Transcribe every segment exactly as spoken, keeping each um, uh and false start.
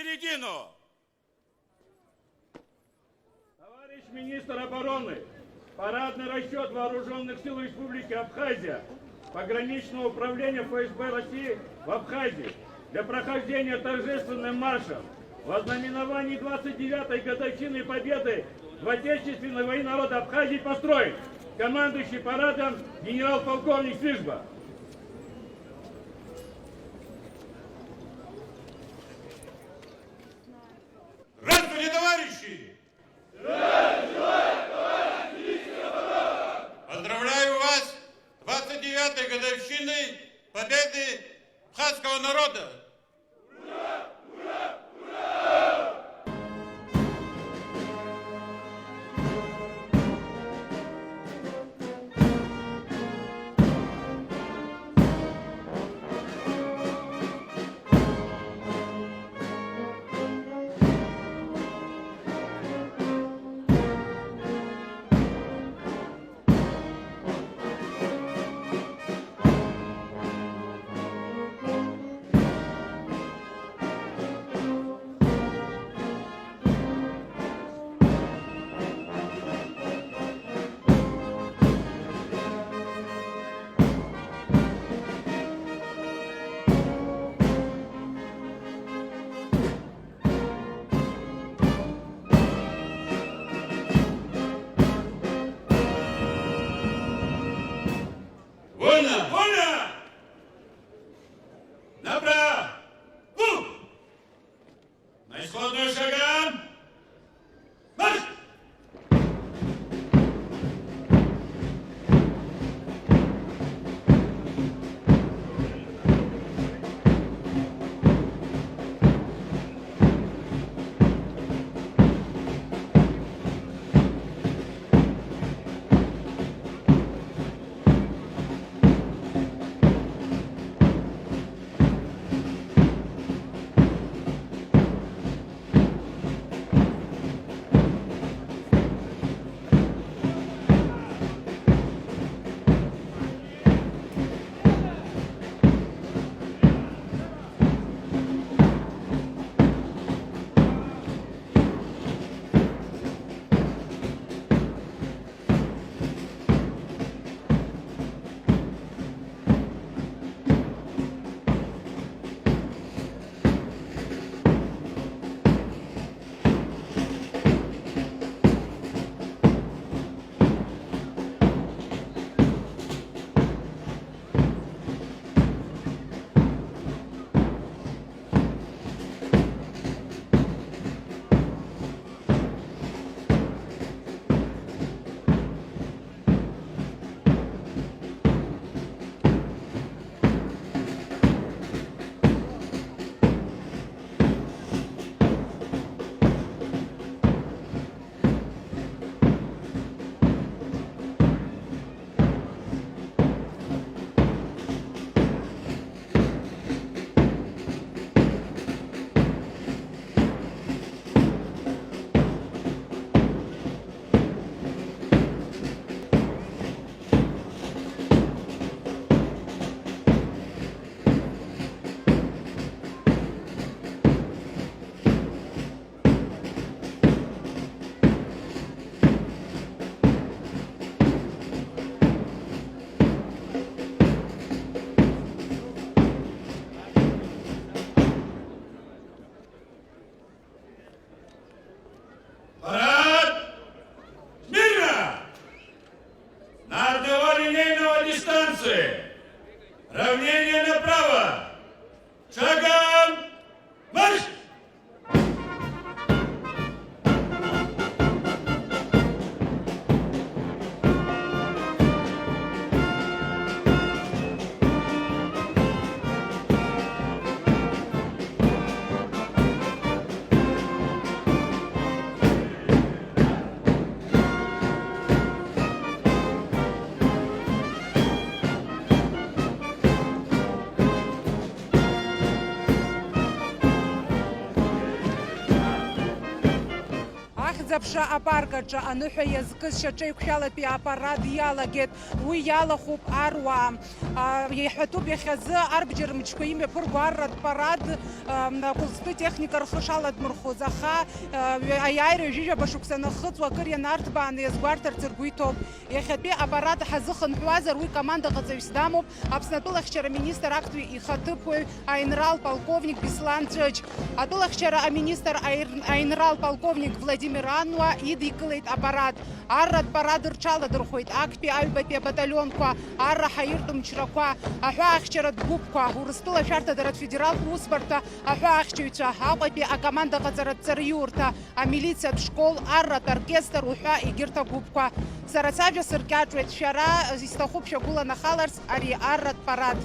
середину. Товарищ министр обороны, парадный расчёт вооружённых сил Республики Абхазия, пограничного управления Ф С Б России в Абхазии для прохождения торжественным маршем в ознаменовании двадцать девятой годовщины Победы в Отечественной войне народа Абхазии построен командующий парадом генерал-полковник Свижба. Здравствуйте, товарищи! Поздравляю вас с двадцать девятой годовщиной Победы абхазского народа! Вольно! Вольно! Направо! На исходную шагом! Марш! Парад! Смирно! На одного линейного дистанции. Равнение направо. Шагом марш! Аӡаԥша апарк аҿы аныҳәа иазкыз шьаҿеиқәшәалатәи апарад иалагеит. Уи иалахәуп аруаа. А, иҳәатәуп иахьазы арбџьар мчқәа имҩаԥырго арратә парад, а, Кәылӡтәы техника рхы шаладмырхәоз, аха, а, аиааира ҩажәижәаба шықәса анахыҵуа акыр ианарҭбааны иазгәарҭарц ргәы иҭоуп. Иахьатәи апарад ҳазыхынҳәуазар, уи командаҟаҵаҩыс дамоуп, Аԥсны атәылахьчара министр актәи ихаҭыԥуаҩ аинрал полковник Беслан Ҷыҷ. Атәылахьчара аминистр аир-, аинрал полковник Владимир Ануа идикылеит апарад. Арратә парад рҽаладырхәеит актәи аҩбатәи абаталионқәа, арра ҳаиртә мчрақәа, аҳәаахьчаратә гәыԥқәа, Урыстәыла ашәарҭадаратә федералтә усбарҭа аҳәаахьчаҩцәа, Аҟәатәи акомандаҟаҵаратә ҵараиурҭа, амилициатә школ, арратә оркестр уҳәа егьырҭ агәыԥқәа. Сара сажәа сыркьаҿуеит, шәара исҭахуп шәагәыланахаларц ари арратә парад.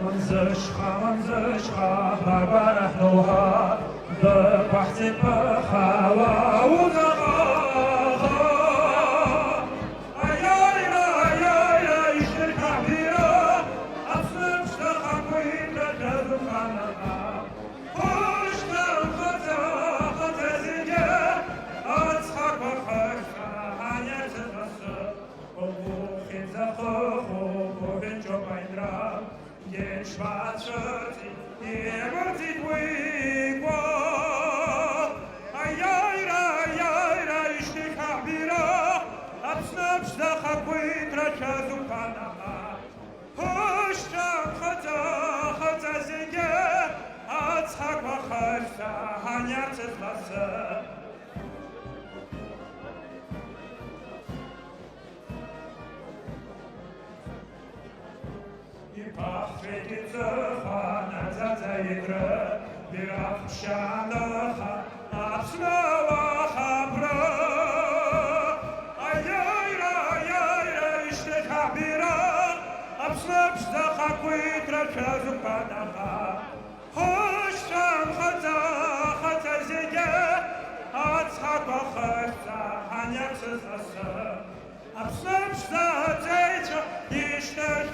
Мамзышьха, мамзышьха, ҳабарахь доуҳа, дықәаҳҵеит ԥыххала уҵаҟаҟа. Аиааира, аиааира, ишьҭырхьаҳәира, Аԥсны ԥшӡа хақәиҭра дазыҟанаҟа. Хәышҭа рхаҵа, хаҵа Ҳаниарцаз лассы. Иԥаҳҵәеит иҵыхәа наӡаӡа икры, бираҟ ԥшьаныха, Аԥсны уаха абра. Аиааира, аиааира, ишьҭахь абираҟ, Аԥсны ԥшӡа ахақәиҭра шәазықәанаха. Ҳушьцәа нхаҵа, хаҵа зегьы, ацҳақәа хыхьӡа ҳаниарцаз лассы. Аԥсны ԥшӡа аҵеицәа ишьҭахь